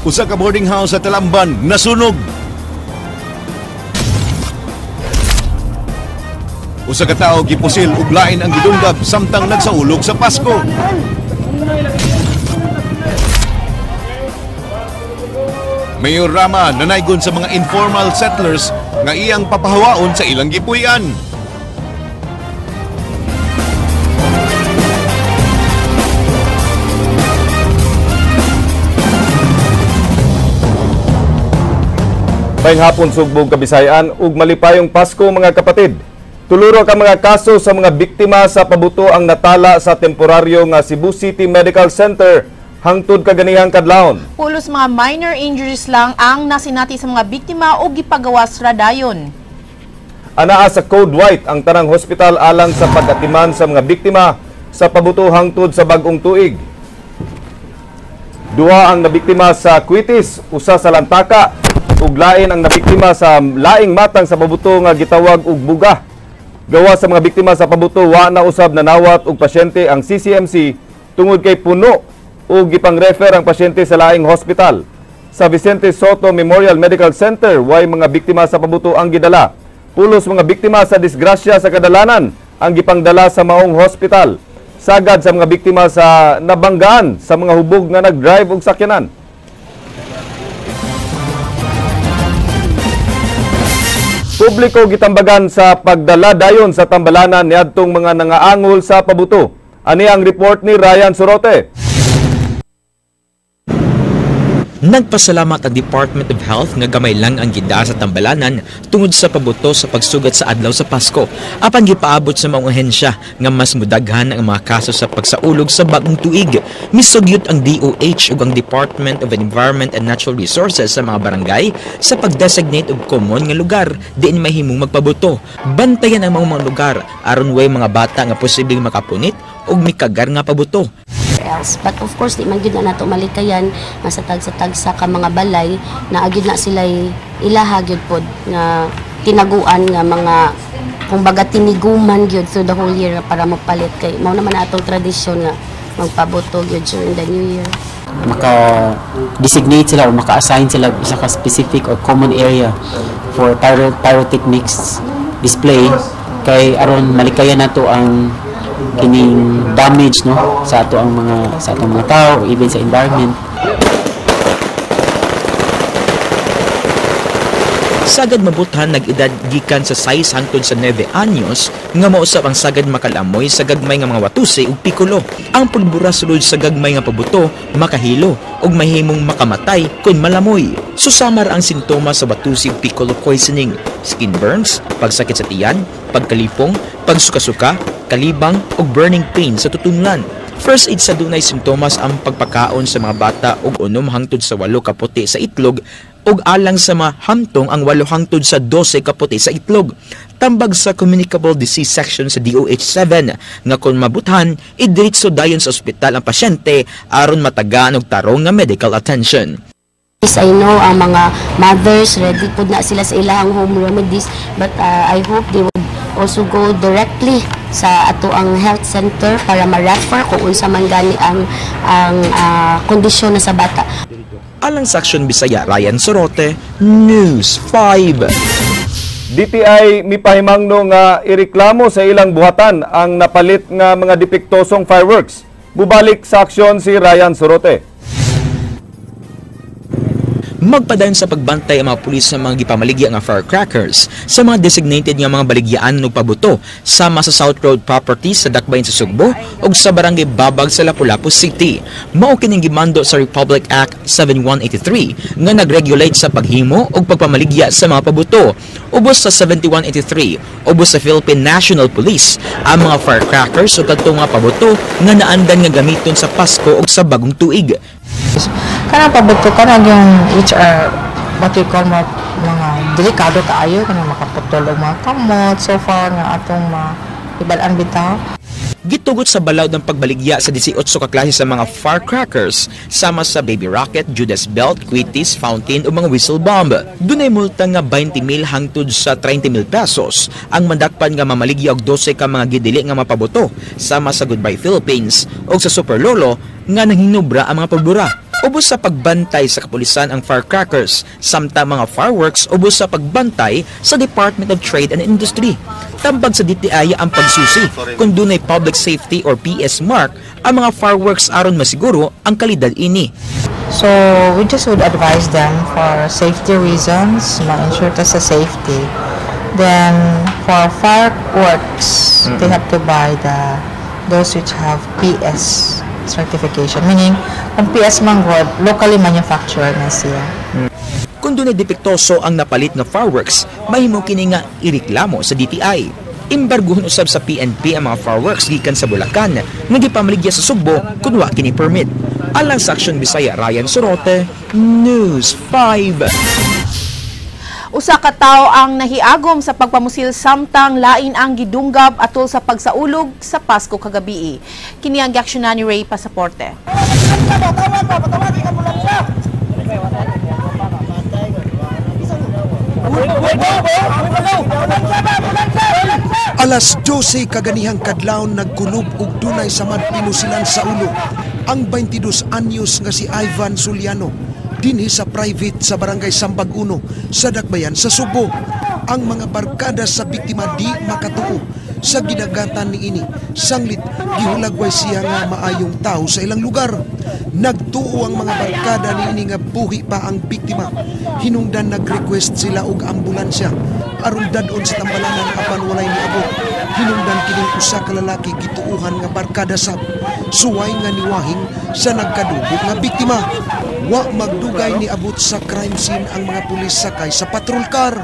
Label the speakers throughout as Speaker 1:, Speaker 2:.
Speaker 1: Usa ka boarding house sa Talamban nasunog. Usa ka tawo gipusil ug lain ang gidunggab samtang nagsaulog sa Pasko. Mayor Rama nanaygon sa mga informal settlers nga iyang papahawaon sa ilang gipuy-an.
Speaker 2: Maayong hapon sugbong Kabisayan ug malipayong Pasko mga kapatid. Tuluro ka mga kaso sa mga biktima sa pabuto ang natala sa temporaryo nga Cebu City Medical Center hangtod kaganihang kadlawon.
Speaker 3: Pulos mga minor injuries lang ang nasinati sa mga biktima o gipagawas ra dayon.
Speaker 2: Anaa sa Code White ang tanang hospital alang sa pag-atiman sa mga biktima sa pabuto hangtod sa bag-ong tuig. Duha ang nabiktima sa Quitis, usa sa Lantaka, ug lain ang nabiktima sa laing matang sa pabuto nga gitawag og buga. Gawa sa mga biktima sa pabuto, wa na usab nanawat og pasyente ang CCMC tungod kay puno ug gipang-refer ang pasyente sa laing hospital. Sa Vicente Soto Memorial Medical Center, way mga biktima sa pabuto ang gidala. Pulos mga biktima sa disgrasya sa kadalanan ang gipangdala sa maong hospital. Sagad sa mga biktima sa nabanggaan sa mga hubog nga nag-drive og sakyanan. Publiko gitambagan sa pagdala dayon sa tambalanan niadtong mga nangaangol sa pabuto. Ani ang report ni Ryan Sorote.
Speaker 4: Nagpasalamat ang Department of Health nga gamay lang ang gida sa tambalanan tungod sa pabuto sa pagsugat sa adlaw sa Pasko. Apan gipaabot sa maong ahensya nga mas mudaghan ang mga kaso sa pagsaulog sa bagong tuig. Misugyot ang DOH ug ang Department of Environment and Natural Resources sa mga barangay sa pagdesignate og common nga lugar diin mahimong magpabuto. Bantayan ang maong mga lugar aron way mga bata nga posibleng makapunit ug mikagar nga pabuto.
Speaker 5: Else. But of course, di man gyud na nato malikayan nga sa tagsa-tagsa ka mga balay na gyud na sila ilaha gyud pod nga tinaguan nga mga kumbaga tiniguman gyud through the whole year para mopalit kay mao naman na atong tradisyon nga magpabuto gyud during the new year.
Speaker 6: Maka-designate sila o maka-assign sila isa ka specific or common area for pyrotechnics display kay aron malikayan nato ang kining damage no sa ato ang mga sa atong mga tao even sa environment.
Speaker 4: Sagad mabuthan nag-edad gikan sa 6 hangtod sa 9 anyos nga mausap ang sagad makalamoy sa gagmay nga mga watusi ug pikulo. Ang pulbura sulod sa gagmay nga pabuto makahilo ug mahimong makamatay kun malamoy. Susamar ang sintomas sa watusi ug piccolo poisoning: skin burns, pagsakit sa tiyan, pagkalipong, pagsukasuka, kalibang ug burning pain sa tutunlan. First aid sa dunay sintomas ang pagpakaon sa mga bata og 6 hangtod sa 8 ka puti sa itlog ug alang sa mga hamtong ang 8 hangtod sa 12 ka puti sa itlog. Tambag sa Communicable Disease Section sa DOH 7 nga kung mabuthan, idiretso dayon sa ospital ang pasyente aron matagaan og tarong nga medical attention.
Speaker 5: Yes, I know ang mga mothers ready pud na sila sa ilang home remedies, but I hope they would also go directly sa ato ang health center para ma-refer kung unsa man gani ang kondisyon na sa bata.
Speaker 4: Alang sa Aksyon Bisaya, Ryan Sorote, News 5.
Speaker 2: DTI mipahimangno nga ireklamo sa ilang buhatan ang napalit nga mga depektosong fireworks. Bubalik sa aksyon si Ryan Sorote.
Speaker 4: Magpadayon sa pagbantay ang mga pulis sa mga gipamaligya nga firecrackers sa mga designated nga mga baligyaan ug pabuto sama sa South Road Properties sa Dakbayan sa Sugbo ug sa Barangay Babag sa Lapu-Lapu City. Mao kining gimando sa Republic Act 7183 nga nagregulate sa paghimo ug pagpamaligya sa mga pabuto. Ubos sa 7183, ubos sa Philippine National Police ang mga firecrackers ug kadtong mga pabuto nga naandan nga gamiton sa Pasko ug sa Bagong Tuig.
Speaker 7: Kanang pabuto kanang yung which are what we call mga delikado kaayo kanang makaputol og mga kamot so far nga atong maibal-an bitaw.
Speaker 4: Gitugot sa balaod ng pagbaligya sa 18 ka klase sa mga firecrackers sama sa baby rocket, Judas belt, quitis, fountain o mga whistle bomb. Dunay multa nga 20,000 hangtod sa 30,000 pesos ang mandakpan nga mamaligya og 12 ka mga gidili nga mapabuto sama sa Goodbye Philippines o sa Super Lolo nga nanghinubra ang mga pabura. Ubos sa pagbantay sa kapulisan ang firecrackers, samtang mga fireworks ubos sa pagbantay sa Department of Trade and Industry. Tambag sa DTI ang pagsusi kung dunay public safety or PS mark ang mga fireworks aron masiguro ang kalidad ini.
Speaker 7: So we just would advise them for safety reasons, ma-ensure ta sa safety. Then for fireworks, they have to buy those which have PS certification. Meaning, kung PS man gud, locally manufactured na siya.
Speaker 4: Kung dunay depektoso ang napalit nga fireworks, mahimo kini nga ireklamo sa DTI. Imbarguhon usab sa PNP ang mga fireworks gikan sa Bulacan nga gipamaligya sa Sugbo kun wa kini permit. Alang sa Action Bisaya, Ryan Sorote, News 5.
Speaker 3: Usa ka tawo ang nahiagom sa pagpamusil samtang lain ang gidunggab atol sa pagsaulog sa Pasko kagabii. Kini ang giaksyonan ni Ray Pasaporte.
Speaker 8: Alas 12 kaganihang kadlawon nagkulob og dunay samad pinusilan sa ulo ang 22 anyos nga si Ivan Suliano dinhi sa private sa barangay Sambag 1 sa Dakbayan sa Sugbo. Ang mga barkada sa biktima di makatuo sa gidagatan niini. Sanglit gihulagway siya nga maayong tao sa ilang lugar. Nagtuo ang mga barkada niini nga buhi pa ang biktima. Hinungdan nag-request sila og ambulansya aron dad-on sa tambalanan apan walay niabot. Hinungdan kining usa ka lalaki gituohan nga barkada sab suway nga niwahing sa nagkadugo nga biktima. Wa magdugay niabot sa crime scene ang mga pulis sakay sa patrol car.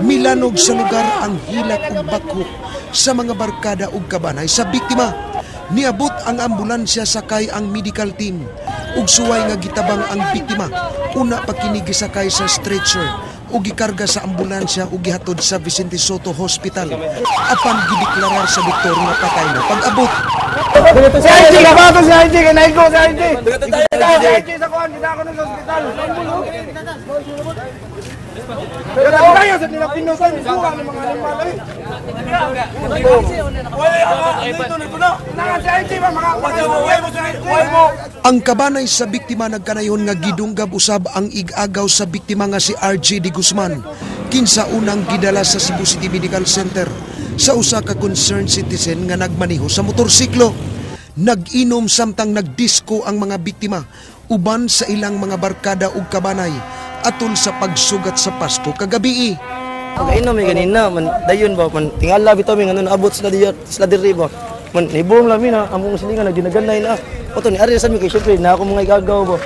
Speaker 8: Milanog sa lugar ang hilak ug bakho sa mga barkada ug kabanay sa biktima. Niabot ang ambulansya sakay ang medical team ug suway nga gitabang ang biktima. Una pa kini gisakay sa stretcher ug gikarga sa ambulansya ug gihatod sa Vicente Soto Hospital. Apan gideklarar sa doktor nga patay na pag-abot. Ang kabanay sa biktima nagkanayon nga gidunggab usab ang ig-agaw sa biktima nga si RJ de Guzman, kinsa unang gidala sa Cebu City Medical Center sa usa ka concerned citizen nga nagmaneho sa motorsiklo. Nag-inom samtang nagdisko ang mga biktima uban sa ilang mga barkada ug kabanay atol sa pagsugat sa Pasko kagabii.
Speaker 9: Pag-inom mi ganina man dayon ba man tingala bitaw mi ngano naabot sila diya sila diri ba. Man nibong lami na among silingan na ginaganay na. Oto ni ari sa mi kay syempre na ako mga igagaw ba.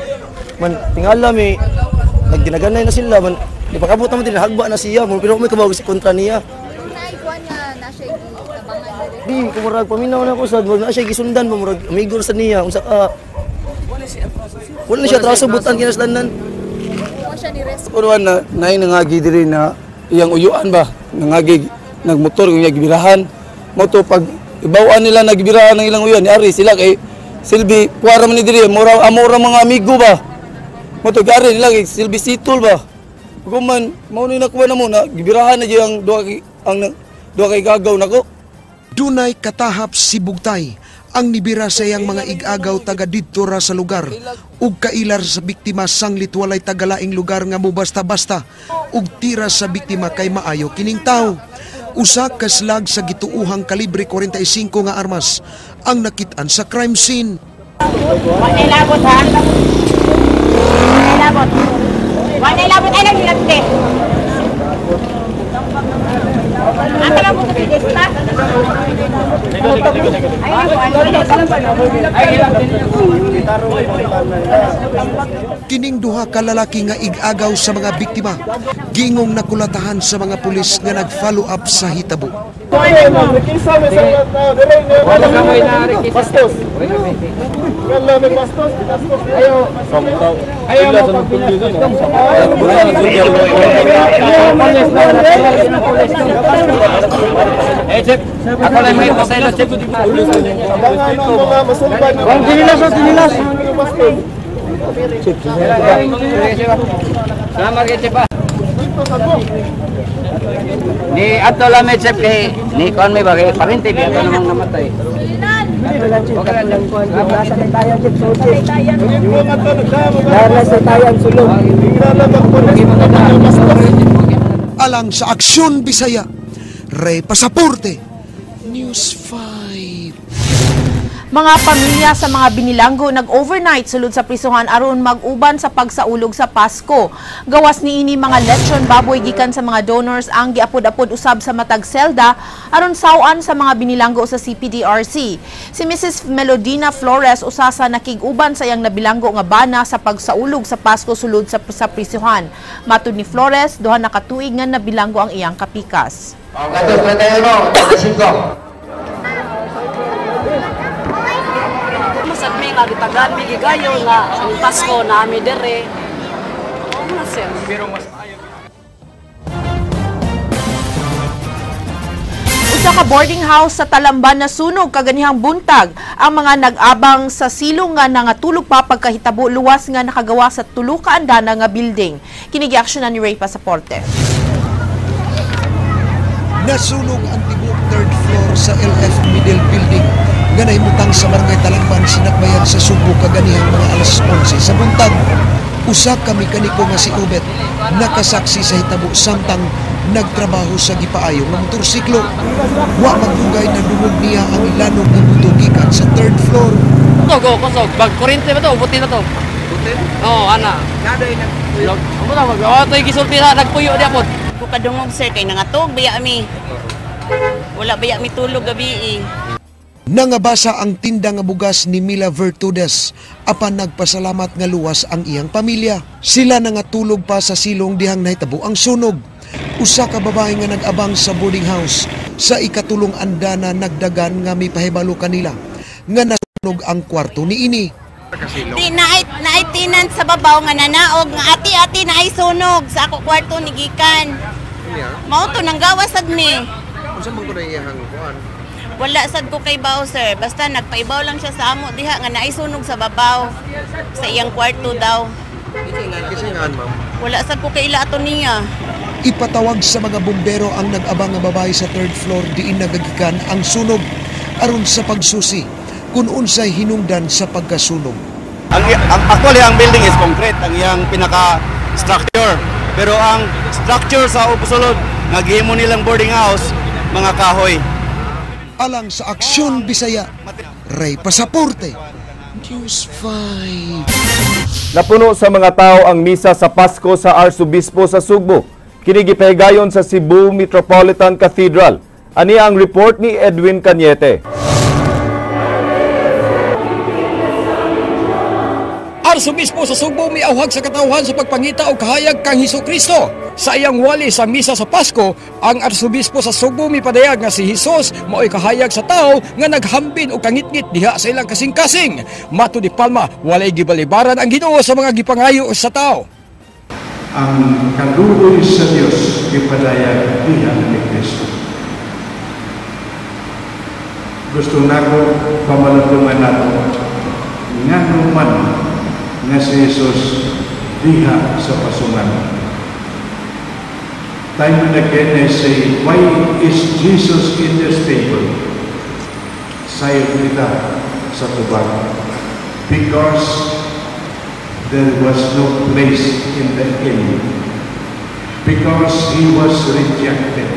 Speaker 9: Man tingala mi nagdinaganay na sila man di pag-abot naman din hagba na siya mo pero may kabawag sa kontra niya. Di ko murag paminaw na ko sad wag na siya gisundan ba murag amigo sa niya unsa ka. Wala na siya traso butan kinaslandan.
Speaker 10: Kuruan na naay nangagi diri na iyang uyuan ba nangagi nagmotor kung iya gibirahan mo to pag ibawaan nila nagbirahan ng ilang uyuan ni ari sila kay silbi kuwara man ni diri mura amora mga amigo ba mo to gari nila kay silbi situl ba kuman mao ni nakuha na mo na gibirahan na jud ang duha kay gagaw nako.
Speaker 8: Dunay katahap si Bugtay ang nibira sa iyang mga ig-agaw taga didto ra sa lugar ug kailar sa biktima sanglit walay tagalaing lugar nga mubasta-basta ug tira sa biktima kay maayo kining tawo. Usa ka slag sa gituohang kalibre 45 nga armas ang nakit-an sa crime scene.
Speaker 11: Walay labot ha. Walay labot. Walay labot ay nagilante. Asa lang mo ito?
Speaker 8: Kining duha ka lalaki nga ig-agaw sa mga biktima, gingong nakulatahan sa mga pulis nga nag-follow up sa hitabo.
Speaker 12: Ni ato lang med chef kay ni kon may bagay parente bi ato namang namatay.
Speaker 8: Alang sa Aksyon Bisaya, Ray Pasaporte, News 5.
Speaker 3: Mga pamilya sa mga binilanggo nag-overnight sulod sa prisuhan aron mag-uban sa pagsaulog sa Pasko. Gawas niini mga lechon baboy gikan sa mga donors ang giapod-apod usab sa matag selda aron saw-an sa mga binilanggo sa CPDRC. Si Mrs. Melodina Flores usa sa nakig-uban sa iyang nabilanggo nga bana sa pagsaulog sa Pasko sulod sa prisuhan. Matud ni Flores, 2 na ka tuig nga nabilanggo ang iyang kapikas.
Speaker 13: Masad mi nga gitagan mi gigayo nga ang Pasko na ami dire. Oo na sir.
Speaker 14: Pero mas maayo.
Speaker 3: Usa ka boarding house sa Talamban nasunog kaganihang buntag. Ang mga nag-abang sa silong nga nangatulog pa pagkahitabo luwas nga nakagawa sa tulo ka andana nga building. Kini giaksyonan ni Ray Pasaporte.
Speaker 8: Nasunog ang tibuok third floor sa LF Middle Building nga nahimutang sa Barangay Talamban, Sinakbayan sa Sugbo kaganihang mga alas 11 sa buntag. Usa ka mekaniko nga si Ubet nakasaksi sa hitabo samtang nagtrabaho sa gipaayo nga motorsiklo. Wa magdugay na dungog niya ang ilanog nga buto gikan sa third floor.
Speaker 15: Kusog, kusog. Bag kuryente ba to? Buti na to. Buti? Oo, ana. Naday nagpuyo. Amo na mag. Oh, toy gisulti na nagpuyo diya pod.
Speaker 11: Ko kadungog sir kay nangatog baya mi. Wala baya mi tulog gabi eh.
Speaker 8: Nangabasa ang tinda nga bugas ni Mila Virtudes apan nagpasalamat nga luwas ang iyang pamilya. Sila nangatulog pa sa silong dihang nahitabo ang sunog. Usa ka babae nga nag-abang sa boarding house sa ikatulong andana nagdagan nga mipahibalo kanila nga nasunog ang kwarto niini.
Speaker 11: Di naay tenant sa babaw nga nanaog nga ati-ati naay sunog sa ako kwarto ni gikan. Mao to nang gawas sad mi.
Speaker 1: Unsa man kuno iyang kuan?
Speaker 11: Wala sad ko kay baw sir, basta nagpaibaw lang siya sa amo diha nga naay sunog sa babaw sa iyang kwarto daw.
Speaker 1: Kisingan ma'am.
Speaker 11: Wala sad ko kaila ato niya.
Speaker 8: Ipatawag sa mga bumbero ang nag-abang nga babae sa third floor diin nagagikan ang sunog aron sa pagsusi kung unsay hinungdan sa pagkasunog.
Speaker 16: Ang actually ang building is concrete ang iyang pinaka structure, pero ang structure sa upusulod nga gihimo nilang boarding house mga kahoy.
Speaker 8: Alang sa Aksyon Bisaya, Ray Pasaporte, News 5.
Speaker 2: Napuno sa mga tao ang misa sa Pasko sa Arsobispo sa Sugbo. Kini gipahigayon sa Cebu Metropolitan Cathedral. Ani ang report ni Edwin Cañete.
Speaker 17: Arsobispo sa Sugbo miawhag sa katawhan sa pagpangita og kahayag kang Hesukristo. Sa iyang wali sa misa sa Pasko, ang Arsobispo sa Sugbo mipadayag nga si Hesus maoy kahayag sa tawo nga naghambin og kangitngit diha sa ilang kasing-kasing. Matud ni Palma, walay gibalibaran ang Ginoo sa mga gipangayo sa tawo.
Speaker 18: Ang kaluoy sa Dios gipadayag diha ni Kristo. Gusto nako pamalandungan nato ngano man nga si Jesus diha sa pasungan. Time and again I say, why is Jesus in this table? Sayop kita sa tubag. Because there was no place in the inn. Because he was rejected.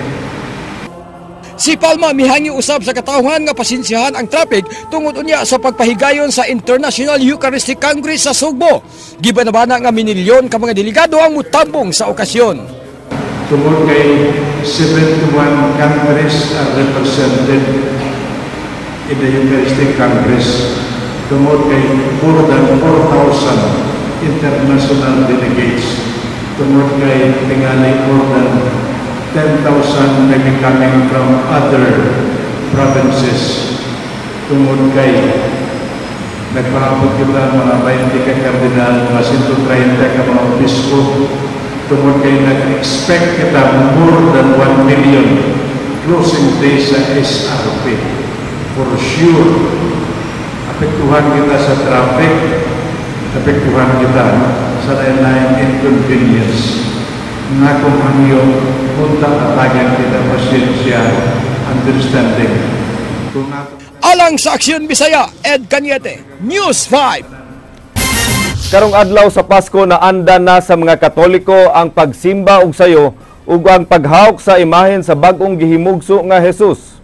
Speaker 17: Si Palma mihangi usab sa katawhan nga pasensyahan ang traffic tungod unya sa pagpahigayon sa International Eucharistic Congress sa Sugbo. Gibanabana nga minilyon ka mga delegado ang mutambong sa okasyon.
Speaker 18: Tungod kay 71 countries are represented in the Eucharistic Congress. Tungod kay more than 4,000 international delegates. Tungod kay tingali more than 10,000 may be coming from other provinces. Tungod kay nagpaabot kita mga 20 ka kardinal, mga 130 ka mga obispo. Tungod kay nag-expect kita more than 1 million closing day sa SRP. For sure, apektuhan kita sa traffic, apektuhan kita sa lain-lain inconvenience. Ang akong hangyo, unta hatagan kita pasensya, understanding. Kung ako
Speaker 17: Alang sa Aksyon Bisaya, Ed Cañete, News 5.
Speaker 2: Karong adlaw sa Pasko na anda na sa mga Katoliko ang pagsimba og sayo ug ang paghawk sa imahen sa bag-ong gihimugso nga Jesus.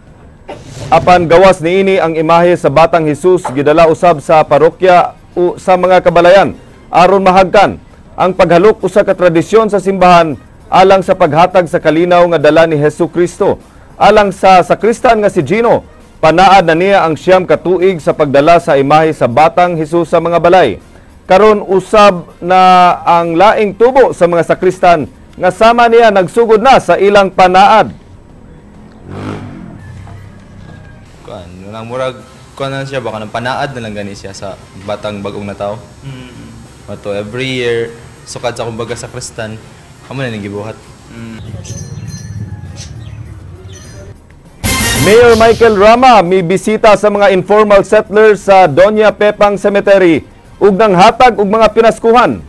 Speaker 2: Apan gawas niini, ang imahe sa batang Jesus gidala usab sa parokya o sa mga kabalayan aron mahagkan. Ang paghalok usa ka tradisyon sa simbahan alang sa paghatag sa kalinaw nga dala ni Hesus Kristo. Alang sa sakristan nga si Gino, panaad na niya ang 9 ka tuig sa pagdala sa imahe sa batang Jesus sa mga balay. Karon usab na ang laing tubo sa mga sakristan nga sama niya nagsugod na sa ilang panaad.
Speaker 14: Kuan, nang murag kuan na siya, baka nang panaad na lang gani siya sa batang bagong na tao. Mato every year sukad sa kumbaga sa Kristan, amo na ning gibuhat.
Speaker 2: Mayor Michael Rama mi bisita sa mga informal settlers sa Doña Pepang Cemetery ug nanghatag og mga pinaskuhan.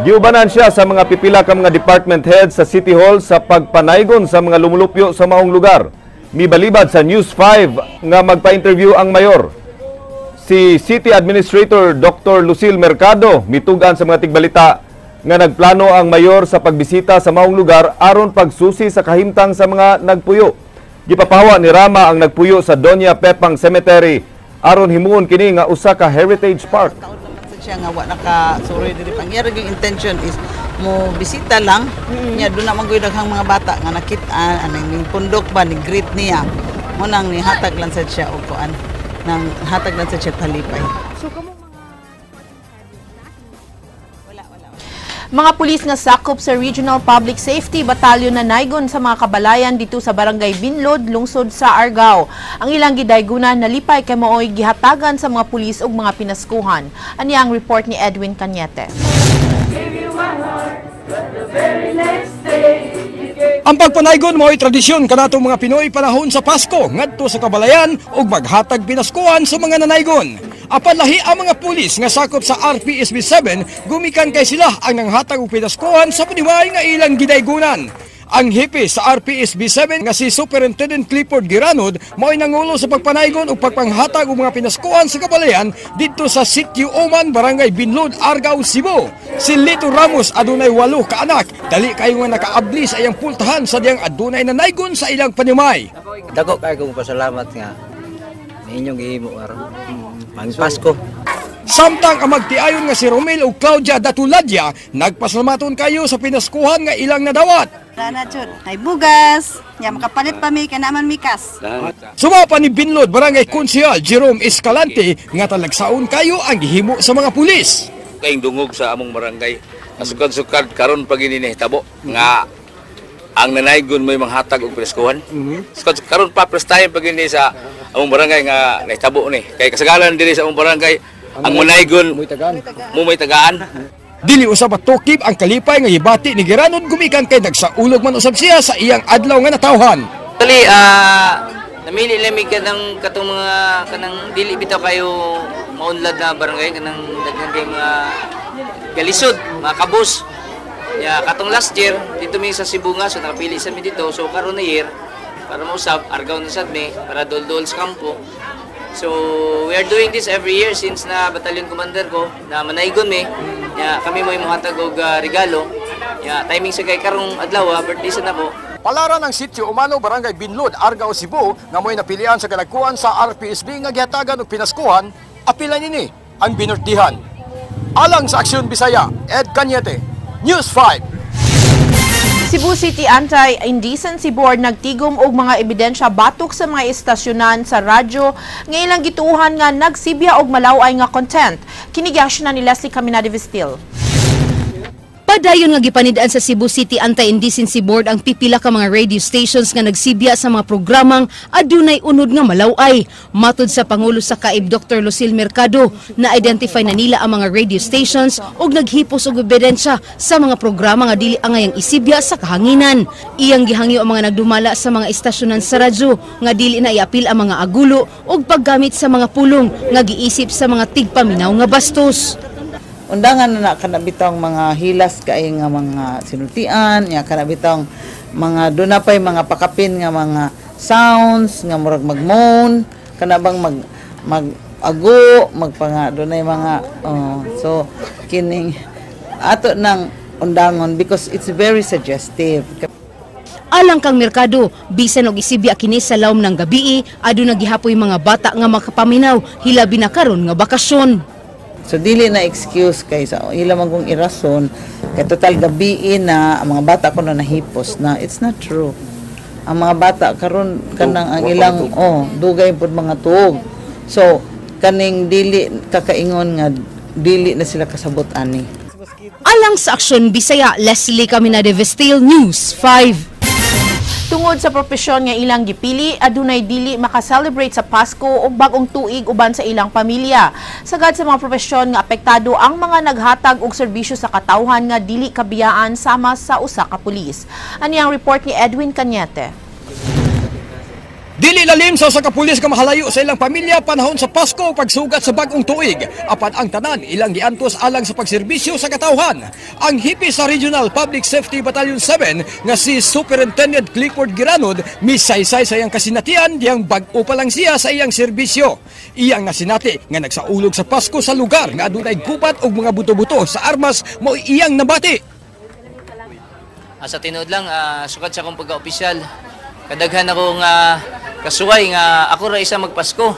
Speaker 2: Giubanan siya sa mga pipila ka mga department heads sa City Hall sa pagpanaygon sa mga lumulupyo sa maong lugar. Mibalibad sa News 5 nga magpa-interview ang mayor. Si City Administrator Dr. Lucille Mercado mitugan sa mga tigbalita nga nagplano ang mayor sa pagbisita sa maong lugar aron pagsusi sa kahimtang sa mga nagpuyo. Gipapawa ni Rama ang nagpuyo sa Doña Pepang Cemetery aron himuon kini nga usa ka heritage park.
Speaker 19: Siya nga wa naka suroy diri, pang iya intention is mo bisita lang niya. Doon na man daghang mga bata nga nakit-an anang ning pundok ba, ni greet niya mo, nang nihatag lang sad siya og kuan, nang hatag lang sad siya palipay.
Speaker 3: So, mga pulis nga sakop sa Regional Public Safety Battalion na naygon sa mga kabalayan dito sa Barangay Binlod, lungsod sa Argao. Ang ilang gidaygunan, nalipay kay maoy gihatagan sa mga pulis og mga pinaskuhan. Ania ang report ni Edwin Cañete.
Speaker 17: Ang pagpanaygon mao'y tradisyon kanatong mga Pinoy panahon sa Pasko ngadto sa kabalayan ug maghatag pinaskuhan sa mga nanaygon. Apan lahi ang mga pulis nga sakop sa RPSB 7 gumikan kay sila ang nanghatag og pinaskuhan sa panimay nga ilang gidaygunan. Ang hepe sa RPSB 7 nga si Superintendent Clifford Giranod mao'y nangulo sa pagpanaygon ug pagpanghatag og mga pinaskuhan sa kabalayan didto sa Sitio Oman, Barangay Binlod, Argao, Cebu. Si Lito Ramos adunay 8 ka anak. Dali kayo nga nakaabli sa iyang pultahan sa diyang adunay nanaygon sa ilang panimay.
Speaker 20: Dako kay kong pasalamat nga inyong gihimo aron ang Pasko.
Speaker 17: Samtang ang magtiayon nga si Romel ug Claudia Datuladya nagpasalamaton kayo sa pinaskuhan nga ilang nadawat.
Speaker 21: Dana jud, ay bugas, nya makapalit pa mi kay naman mikas.
Speaker 17: Sumapa ni Binlod Barangay Konsehal Jerome Escalante nga talagsaon kayo ang gihimo sa mga pulis.
Speaker 22: Kayong dungog sa among barangay. Kasukad-sukad karon pag ini nahitabo nga ang nanaygon may manghatag og preskuhan. Sukad karon pa, first time pag ini sa among barangay nga nahitabo ni. Kay kasagaran diri sa among barangay ang manaygon mo may tagaan.
Speaker 17: Dili usab matukib ang kalipay nga gibati ni Giranod gumikan kay nagsaulog man usab siya sa iyang adlaw nga natawhan.
Speaker 23: Actually, namili lang mi kanang katong mga kanang dili bitaw kayo maunlad na barangay, kanang daghan kay mga galisod, mga kabus. Ya, katong last year dito mi sa Sibunga, so nakapili sa mi dito. So karon na year para mausab Argao na sad mi para dol-dol sa kampo. So we are doing this every year since na battalion commander ko na manaygon mi. Ya, kami mo mohatag og regalo. Ya, timing sa kay karong adlaw, birthday sa nako.
Speaker 17: Palaran ang Sitio Umano, Barangay Binlod, Argao, Cebu nga mo'y napilian sa kadagkuan sa RPSB nga gihatagan og pinaskuhan, apila nini ang binortihan. Alang sa Aksyon Bisaya, Ed Cañete, News 5.
Speaker 3: Cebu City Anti-Indecency Board nagtigom og mga ebidensya batok sa mga istasyonan sa radyo nga ilang gituohan nga nagsibya og malaway nga content. Kini na ni Leslie Caminade Vestil.
Speaker 24: Padayon nga gipanid-an sa Cebu City Anti-Indecency Board ang pipila ka mga radio stations nga nagsibya sa mga programang adunay unod nga malaway. Matod sa Pangulo sa KAIB Dr. Lucille Mercado, na-identify na nila ang mga radio stations ug naghipos og ebidensya sa mga programa nga dili angayang isibya sa kahanginan. Iyang gihangyo ang mga nagdumala sa mga istasyonan sa radyo nga dili na iapil ang mga agulo ug paggamit sa mga pulong nga giisip sa mga tigpaminaw nga bastos.
Speaker 19: Undangan na na kana bitawng mga hilas kay nga mga sinultian, nya kana bitawng mga doon na pa'y mga pakapin nga mga sounds nga murag magmoan, kana bang mag mag ago, magpanga dunay mga, oh, so kining ato nang undangon because it's very suggestive.
Speaker 24: Alang kang Mercado, bisan og isibya kini sa lawom ng gabii, aduna gihapoy mga bata nga makapaminaw, hilabi na karon nga bakasyon.
Speaker 19: So dili na excuse kay sa ila man kong irason kay total gabii na, ang mga bata ko na nahipos na. It's not true. Ang mga bata karon, kanang ang ilang, oh, dugay pud mga tuog. So kaning dili kakaingon nga dili na sila kasabot ani.
Speaker 24: Alang sa Aksyon Bisaya, Leslie Caminade Vestil, News 5.
Speaker 3: Tungod sa propesyon nga ilang gipili, adunay dili maka-celebrate sa Pasko ug Bagong Tuig uban sa ilang pamilya. Sagad sa mga propesyon nga apektado ang mga naghatag og serbisyo sa katawhan nga dili kabiyaan sama sa usa ka pulis. Ani ang report ni Edwin Cañete.
Speaker 17: Dili lalim sa usa ka pulis nga mahalayo sa ilang pamilya panahon sa Pasko o pagsugat sa Bagong Tuig. Apan ang tanan ilang giantos alang sa pagserbisyo sa katawhan. Ang hepe sa Regional Public Safety Battalion 7 nga si Superintendent Clifford Giranod misaysay sa iyang kasinatian diyang bag-o pa lang siya sa iyang serbisyo. Iyang nasinati nga nagsaulog sa Pasko sa lugar nga adunay gubat og mga buto-buto sa armas mao iyang nabati.
Speaker 23: Sa tinuod lang, sukad sa akong pagka-opisyal, kadaghan ako nga kasuway nga ako ra isa magpasko.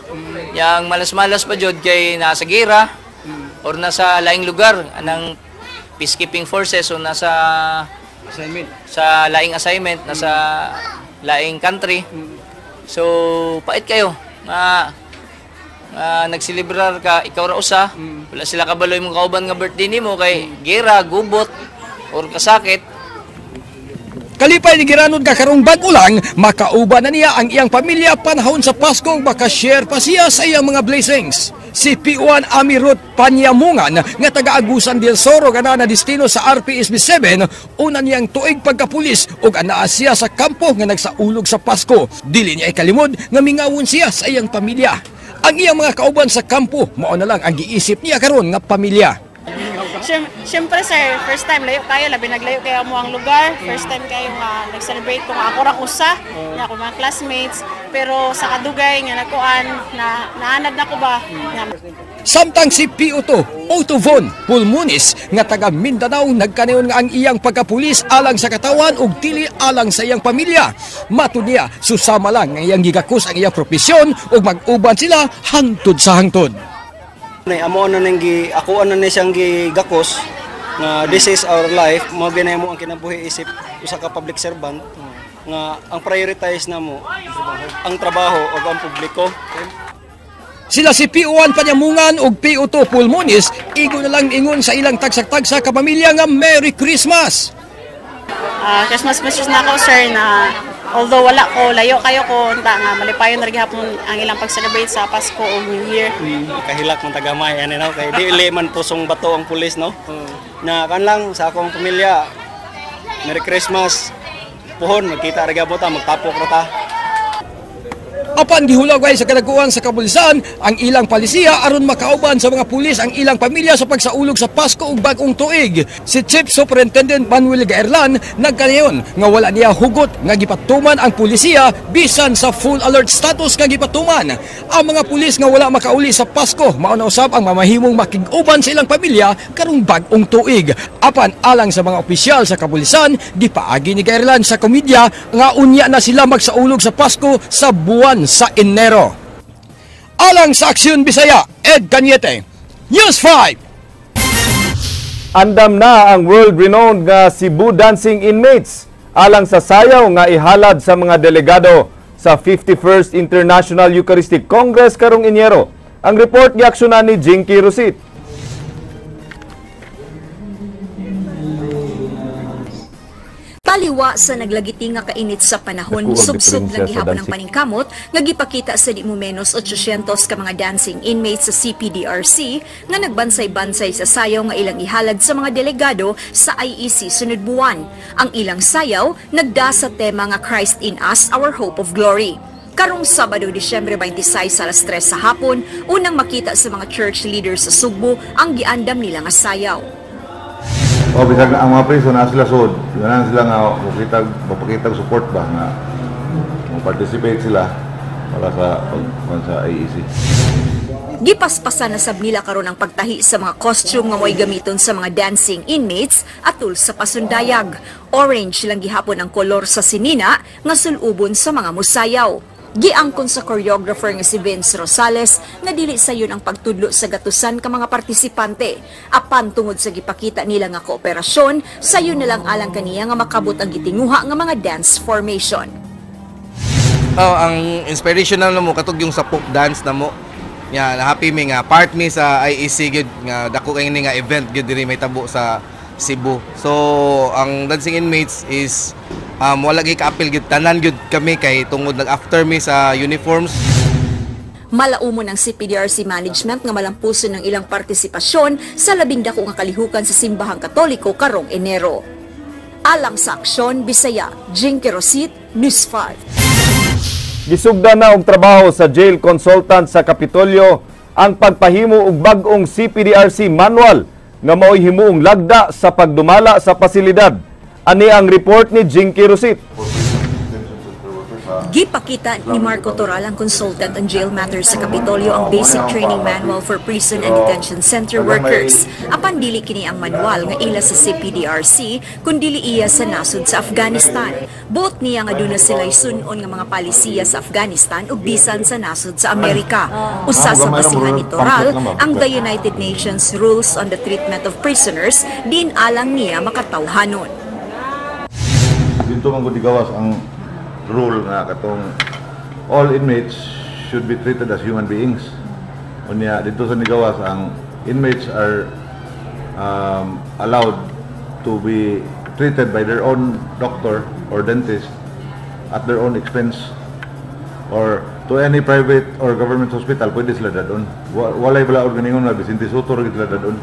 Speaker 23: Yang malas-malas pa jud kay nasa gira or nasa laing lugar anang peacekeeping forces o nasa
Speaker 17: assignment,
Speaker 23: sa laing assignment, nasa laing country. So pait kayo nga nagselebrar ka, ikaw ra usa, wala sila kabaloy mong kauban nga birthday nimo kay gira, gubot or kasakit.
Speaker 17: Kalipay ni Giranod nga karong bag-o lang, makauban na niya ang iyang pamilya panahon sa Pasko, makashare pa siya sa iyang mga blessings. Si P1 Amirut Panyamungan nga taga-Agusan del Soro nga na destino sa RPSB 7, una niyang tuig pagkapulis ug anaa siya sa kampo nga nagsaulog sa Pasko. Dili niya ikalimod nga mingawon siya sa iyang pamilya. Ang iyang mga kauban sa kampo mao na lang ang giisip niya karon nga pamilya.
Speaker 4: Siyempre sir, first time layo kayo, labi naglayo kayo mo ang lugar. First time kayo nga nag-celebrate kung ako ra usa, nga ako mga classmates, pero sa kadugay nga nakuan na naanad na ko ba.
Speaker 17: Samtang si PO2 Otto Von Pulmonis nga taga Mindanao nagkanayon nga ang iyang pagkapulis alang sa katawan ug dili alang sa iyang pamilya. Matud niya, susama lang nga iyang gigakos ang iyang propesyon ug mag-uban sila hangtod sa hangtod.
Speaker 16: Nay amo na nang gi ako ano ni siyang gigakos nga this is our life, mao ginay mo ang kinabuhi isip usa ka public servant nga ang prioritize namo ang trabaho ug ang publiko.
Speaker 17: Sila si PO1 Panyamungan ug PO2 Pulmonis igo na lang ingon sa ilang tagsak-tagsa ka pamilya nga Merry Christmas.
Speaker 4: Christmas message na ako sir na although wala ko, layo kayo ko, unta nga malipayon na gihapon ang ilang pag-celebrate sa Pasko o New Year.
Speaker 16: Kahilak man tagamay ani no kay dili man pusong bato ang pulis no. Na kan lang sa akong pamilya, Merry Christmas. Puhon magkita ra gyud ta, magtapok ra ta.
Speaker 17: Apan gihulagway sa kadaguan sa kapulisan ang ilang palisiya aron makauban sa mga pulis ang ilang pamilya sa pagsaulog sa Pasko ug Bagong Tuig. Si Chief Superintendent Manuel Gaerlan nagkanayon nga wala niya hugot nga gipatuman ang pulisiya bisan sa full alert status nga gipatuman. Ang mga pulis nga wala makauli sa Pasko mao na usab ang mamahimong makig-uban sa ilang pamilya karong Bagong Tuig. Apan alang sa mga opisyal sa kapulisan, gipaagi ni Gaerlan sa komedya nga unya na sila magsaulog sa Pasko sa buwan sa Enero. Alang sa Aksyon Bisaya, Ed Cañete, News 5.
Speaker 2: Andam na ang world-renowned nga Cebu Dancing Inmates alang sa sayaw nga ihalad sa mga delegado sa 51st International Eucharistic Congress karong Enero. Ang report giaksyonan ni Jinky Rosit.
Speaker 5: Taliwa sa naglagiti nga kainit sa panahon, subsob lang gihapon ang paningkamot nga gipakita sa di mo menos 800 ka mga dancing inmates sa CPDRC nga nagbansay-bansay sa sayaw nga ilang ihalad sa mga delegado sa IEC sunod buwan. Ang ilang sayaw nagda sa tema nga Christ in Us, Our Hope of Glory. Karong Sabado, Disyembre 26 sa alas 3 sa hapon, unang makita sa mga church leaders sa Sugbo ang giandam nila nga sayaw.
Speaker 6: O bisag ang mga priso na sila sud, ganahan sila nga mokitag mapakitag support ba nga mo participate sila para sa pag sa IEC.
Speaker 5: Gipaspasan na sab nila karon ang pagtahi sa mga costume nga mo'y gamiton sa mga dancing inmates atul sa pasundayag. Orange lang gihapon ang kolor sa sinina nga sulubon sa mga musayaw. Giangkon sa choreographer nga si Vince Rosales nga dili sayon ang pagtudlo sa gatusan ka mga partisipante. Apan tungod sa gipakita nila nga kooperasyon, sayon na lang alang kaniya nga makabot ang gitinguha nga mga dance formation.
Speaker 7: Oh, ang inspiration na mo katog yung sa folk dance na mo. Nya happy mi nga part mi sa IEC gyud nga dako kay ni nga event gyud diri may tabo sa Cebu. So ang dancing inmates is wala gyud kaapil gyud, tanan gyud kami kay tungod nag after mi sa uniforms.
Speaker 5: Malaumon ang CPDRC management nga malampuson ng ilang partisipasyon sa labing dako nga kalihukan sa simbahang Katoliko karong Enero. Alang sa Aksyon Bisaya, Jinky Rosit, News 5.
Speaker 2: Gisugdan na og trabaho sa jail consultant sa Kapitolyo ang pagpahimo og bag-ong CPDRC manual nga mao'y himuong lagda sa pagdumala sa pasilidad. Ani ang report ni Jinky Rosit.
Speaker 5: Gipakita ni Marco Toral, ang consultant on jail matters sa Kapitolyo, ang Basic Training Manual for Prison and Detention Center Workers. Apan dili kini ang manual nga ila sa CPDRC, kundili iya sa nasod sa Afghanistan. Buot niya nga duna sila sunon nga mga palisiya sa Afghanistan ug bisan sa nasod sa Amerika. Usa sa basihan ni Toral ang the United Nations Rules on the Treatment of Prisoners din alang niya makatawhanon.
Speaker 6: Dito man gud gawas ang rule nga katong all inmates should be treated as human beings. Unya dito sa nigawas ang inmates are allowed to be treated by their own doctor or dentist at their own expense or to any private or government hospital, pwede sila dadon. Walay balaod ganingon nga Vicente Sotto ra gid sila dadon.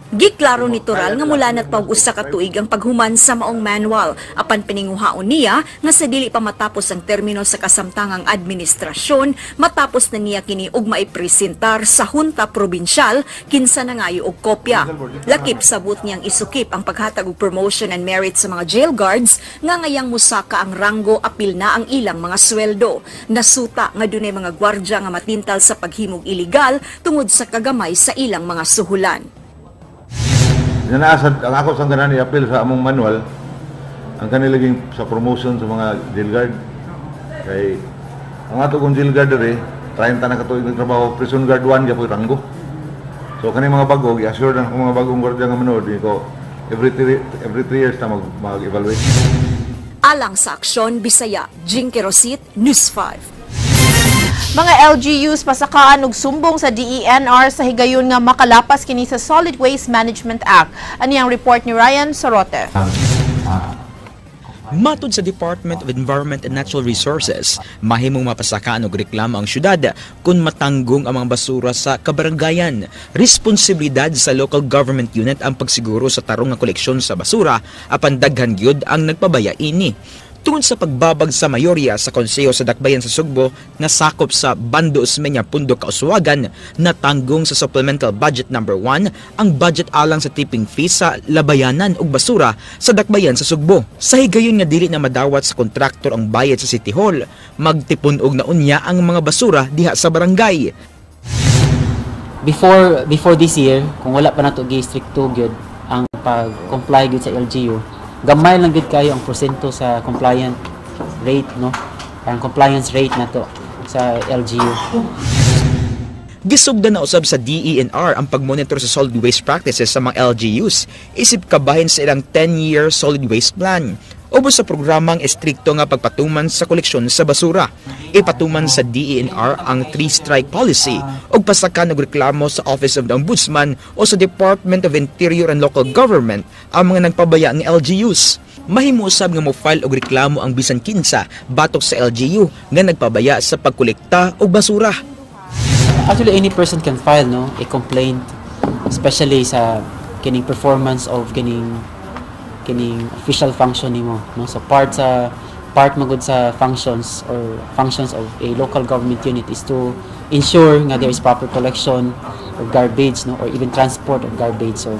Speaker 5: Giklaro ni Toral nga mula na og usa ka tuig ang paghuman sa maong manual, apan pininguhaon niya nga sa dili pa matapos ang termino sa kasamtangang administrasyon, matapos na niya kini og maipresentar sa Junta Provincial kinsa nangayo og kopya. Lakip sa buot niyang isukip ang paghatag og promotion and merit sa mga jail guards nga ngayang musaka ang ranggo apil na ang ilang mga sweldo. Nasuta nga dunay mga gwardya nga matintal sa paghimog iligal tungod sa kagamay sa ilang mga suhulan.
Speaker 6: Naa sad ang ako sang ganahan i-appeal sa among manual ang kanilaging sa promotion sa mga jail guard. Kay ang ato kong jail guard diri 30 na ka tuig nagtrabaho, prison guard 1 gyapon ranggo. So kani mga bago, gi-assure na akong mga bagong gwardiya nga manood ko every 3 years na mag-evaluate.
Speaker 5: Alang sa Aksyon Bisaya, Jinky Rosit, News 5.
Speaker 3: Mga LGUs pasakaan og sumbong sa DENR sa higayon nga makalapas kini sa Solid Waste Management Act. Ani ang report ni Ryan Sorote.
Speaker 9: Matod sa Department of Environment and Natural Resources, mahimong mapasakaan og reklamo ang syudad kung matanggong ang mga basura sa kabarangayan. Responsibilidad sa local government unit ang pagsiguro sa tarong nga koleksyon sa basura, apan daghan gyud ang nagpabaya ini. Tungod sa pagbabag sa mayorya sa Konseho sa Dakbayan sa Sugbo nga sakop sa Bando Osmeña Pundo Kauswagan, natanggong sa Supplemental Budget Number 1 ang budget alang sa tipping fee sa labayanan ug basura sa Dakbayan sa Sugbo. Sa higayon nga dili na madawat sa kontraktor ang bayad sa City Hall, magtipon-og na unya ang mga basura diha sa barangay.
Speaker 10: Before this year, kung wala pa nato gi stricto gyud ang pag-comply gyud sa LGU, gamay lang gyud kayo ang porsyento sa compliant rate, no, ang compliance rate nato sa LGU.
Speaker 9: Gisugdan na usab sa DENR ang pagmonitor sa solid waste practices sa mga LGUs isip kabahin sa ilang 10-year solid waste plan. Ubos sa programang estrikto nga pagpatuman sa koleksyon sa basura. Ipatuman sa DENR ang three-strike policy ug pasakan og reklamo sa Office of the Ombudsman o sa Department of Interior and Local Government ang mga nagpabaya ng LGUs. Mahimo usab nga mo-file og reklamo ang bisan kinsa batok sa LGU nga nagpabaya sa pagkolekta og basura.
Speaker 10: Actually, any person can file, no, a complaint, especially sa kining performance of kining official function nimo, no. So part sa Part magud sa functions or functions of a local government unit is to ensure nga there is proper collection of garbage, no, or even transport of garbage. So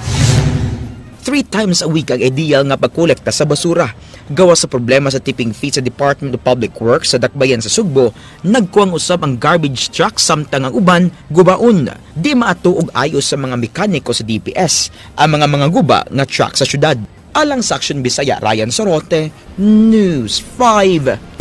Speaker 9: Three times a week ang ideal nga pagkolekta sa basura. Gawa sa problema sa tipping fee sa Department of Public Works sa Dakbayan sa Sugbo, nagkuwang usab ang garbage truck samtang ang uban gubaon. Di maato og ayos sa mga mekaniko sa DPS ang mga guba nga truck sa syudad. Alang sa Action Bisaya, Ryan Sorote, News 5.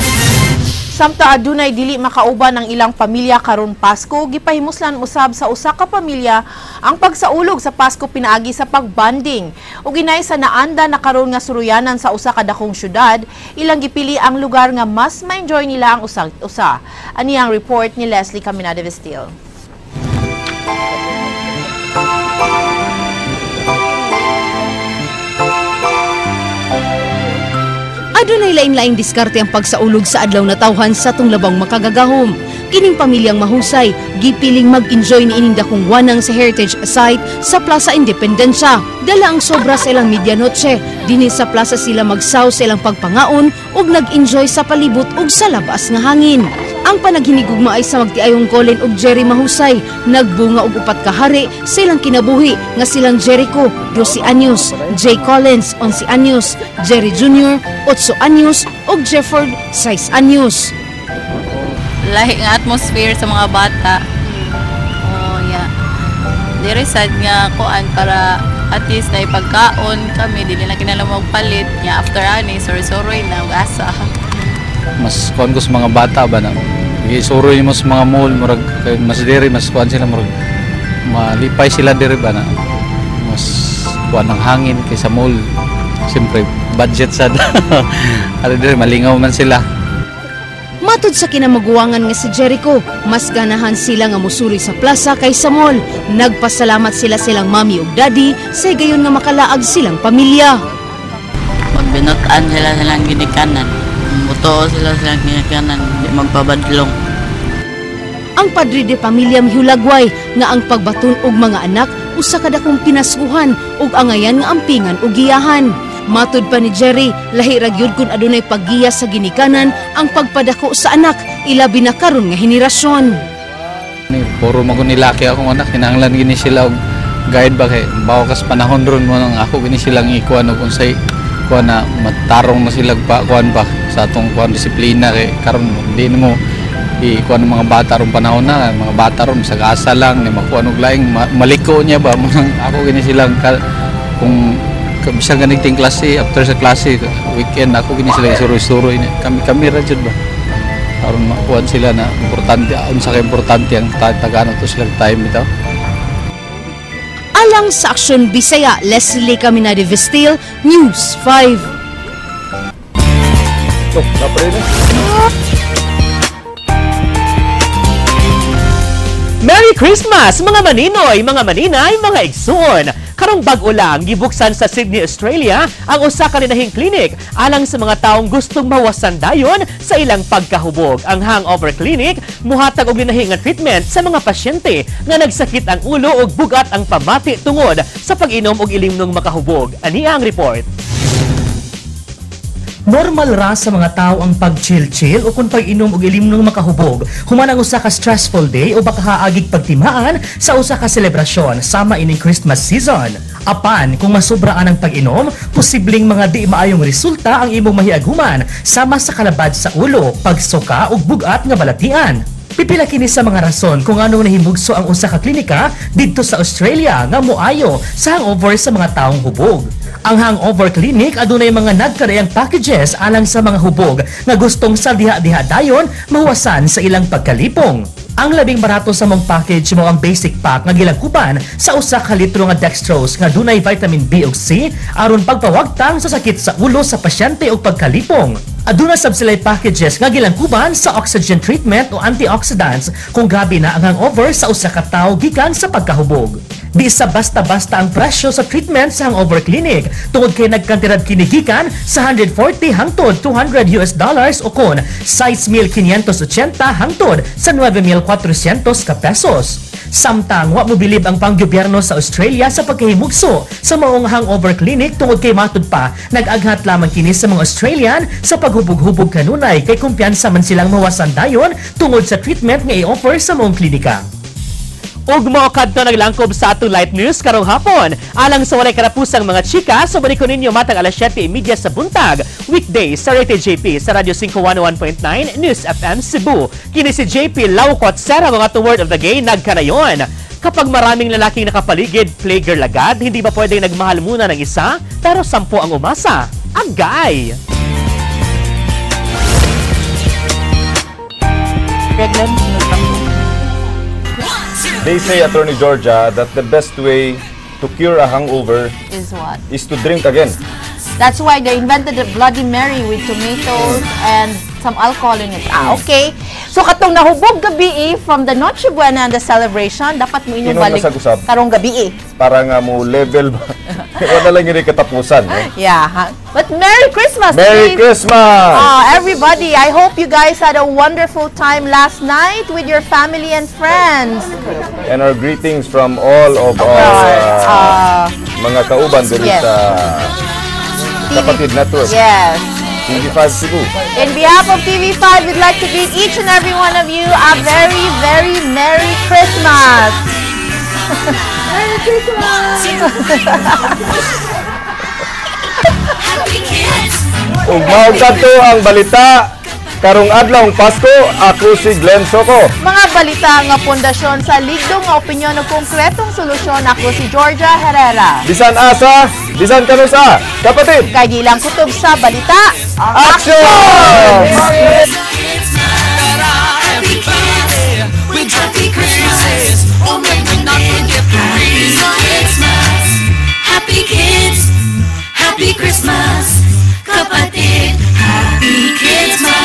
Speaker 3: Samta adunay dili makauban ang ilang pamilya karon Pasko, gipahimuslan usab sa usa ka pamilya ang pagsaulog sa Pasko pinaagi sa pagbanding. Ug inay sa naanda na karon nga suruyanan sa usa ka dakong syudad, ilang gipili ang lugar nga mas ma-enjoy nila ang usa. Ani ang report ni Leslie Caminada Vestil.
Speaker 24: Adunay lain-laing diskarte ang pagsaulog sa adlaw na tawhan sa tunglabang makagagahom. Kining pamilyang mahusay, gipiling mag-enjoy ni ining dakong wanang sa heritage site sa Plaza Independencia. Dala ang sobra sa ilang medianoche. Dinhi sa plaza sila magsaw sa ilang pagpangaon ug nag-enjoy sa palibot ug sa labas nga hangin. Ang panaghinigugma ay sa magtiayong Colin ug Jerry Mahusay, nagbunga og upat ka hari sa ilang kinabuhi nga silang Jericho, 12 anyos, Jay Collins, 11 anyos, Jerry Jr., 8 anyos, ug Jefford, 6 anyos.
Speaker 1: Lahi nga atmosphere sa mga bata. Oh, yeah. Diri sad nga kuan para at least na ipagkaon kami, dili na kinahanglan magpalit. Nya after ani soroy-soroy na ug asa.
Speaker 12: Mas kuan ko sa mga bata ba na isuroy mo sa mga mall, murag mas diri mas kuan sila, murag malipay sila diri ba na mas kuan ang hangin kaysa mall. Siyempre budget sad. Ari diri malingaw man sila.
Speaker 24: Matud sa kinamaguwangan nga si Jericho, mas ganahan sila nga musuri sa plaza kaysa mall. Nagpasalamat sila silang mami ug daddy sa gayon nga makalaag silang pamilya.
Speaker 1: Magbinutan sila silang ginikanan. Mutuo sila silang ginikanan, di magpabadlong.
Speaker 24: Ang padre de pamilya mihulagway nga ang pagbaton og mga anak usa ka dakong pinaskuhan ug angayan nga ampingan ug giyahan. Matud pa ni Jerry, lahi ra gyud kun adunay paggiya sa ginikanan ang pagpadako sa anak, ilabi na karon nga henerasyon.
Speaker 12: Puro man nilaki akong anak, kinahanglan gini sila og guide ba kay bawo kas panahon ron mo nang ako gini silang ikuan og unsay kuan na matarong na sila pa kuan ba sa atong kuan disiplina kay karon di mo ikuan ng mga bata ron panahon na mga bata ron sa asa lang ni makuan og laing maliko niya ba mo nang ako gini silang kung bisan ganigting klase after sa klase weekend ako gini sila isuroy-suroy ni kami ra jud ba aron makuan sila na importante unsa kay importante ang tagano to sila time bitaw.
Speaker 24: Alang sa Aksyon Bisaya, Leslie Caminade Vestil, News 5.
Speaker 2: Oh,
Speaker 13: Merry Christmas mga maninoy, mga maninay, mga igsoon. Karong bag-o lang gibuksan sa Sydney, Australia ang usa ka linahing clinic alang sa mga taong gustong mawasan dayon sa ilang pagkahubog. Ang Hangover Clinic muhatag og linahing nga treatment sa mga pasyente nga nagsakit ang ulo ug bugat ang pamati tungod sa pag-inom og ilimnong makahubog. Ani ang report.
Speaker 15: Normal ra sa mga tao ang pag-chill-chill o kung pag-inom og ilimnong makahubog human ang usa ka stressful day o baka haagig pagtimaan sa usa ka selebrasyon sama ining Christmas season. Apan kung masubraan ang pag-inom, posibleng mga di maayong resulta ang imong mahiaguman sama sa kalabad sa ulo, pagsuka ug bugat nga balatian. Pipila kini sa mga rason kung anong nahimugso ang usa ka klinika didto sa Australia nga moayo sa hangover sa mga taong hubog. Ang Hangover Clinic adunay mga nagkarayang packages alang sa mga hubog nga gustong sa diha-diha dayon mahuwasan sa ilang pagkalipong. Ang labing barato sa mong package mo ang basic pack nga gilangkuban sa usa ka litro nga dextrose nga dunay vitamin B ug C aron pagpawagtang sa sakit sa ulo sa pasyente ug pagkalipong. Aduna sab sila'y packages nga gilangkuban sa oxygen treatment o antioxidants kung grabe na ang hangover sa usa ka tawo gikan sa pagkahubog. Di sa basta-basta ang presyo sa treatment sa Hangover Clinic tungod kay nagkantirad kini gikan sa 140 hangtod $200 o kon 6,580 hangtod sa 9,400 ka pesos. Samtang wa mobilib ang panggobyerno sa Australia sa pagkahimugso sa maong hangover clinic tungod kay matud pa nag-aghat lamang kini sa mga Australian sa paghubog-hubog kanunay kay kumpiyansa man silang mawasan dayon tungod sa treatment nga i-offer sa maong klinika.
Speaker 13: Ug mao kadto naglangkob sa atong Light News karong hapon. Alang sa walay karapusang mga chika, subali ko ninyo matag alas 7:30 sa buntag. Weekdays sa Rated JP sa Radyo 5 101.9 News FM Cebu. Kini si JP Laucot Sera, mga to word of the gay nagkanayon. Kapag maraming lalaking nakapaligid, playgirl agad, hindi ba pwedeng nagmahal muna ng isa, pero 10 ang umasa? Agay!
Speaker 3: Pregnant.
Speaker 2: They say, Attorney Georgia, that the best way to cure a hangover
Speaker 3: Is what?
Speaker 2: Is to drink again.
Speaker 3: That's why they invented the Bloody Mary with tomatoes and some alcohol in it. Ah, okay. So katong nahubog gabi eh, from the Noche Buena and the celebration, dapat mo inyong
Speaker 2: Inom na
Speaker 3: balik
Speaker 2: sa gusab.
Speaker 3: Karong gabi eh.
Speaker 2: Para nga mo level ba? Wala lang yun katapusan. No?
Speaker 3: Yeah. Ha? But Merry Christmas!
Speaker 2: Merry
Speaker 3: Dave.
Speaker 2: Christmas!
Speaker 3: Ah, everybody, I hope you guys had a wonderful time last night with your family and friends.
Speaker 2: And our greetings from all of our mga kauban diri sa Kapatid Network.
Speaker 3: Yes.
Speaker 2: TV5 Cebu.
Speaker 3: In behalf of TV5, we'd like to greet each and every one of you a very, very Merry Christmas! Merry Christmas!
Speaker 2: Ug mao kadto ang balita karong adlawng Pasko. Ako si Glenn Soco.
Speaker 3: Mga balita nga pundasyon sa ligdong nga opinyon ug konkretong solusyon. Ako si Georgia Herrera.
Speaker 2: Bisan asa, bisan kanusa, kapatid.
Speaker 3: Kay di lang kutob sa balita.
Speaker 2: Action!
Speaker 8: Happy kids with happy Christmas. Oh, may we not forget the reason. Christmas. Happy kids, happy Christmas. Kapatid, happy Christmas.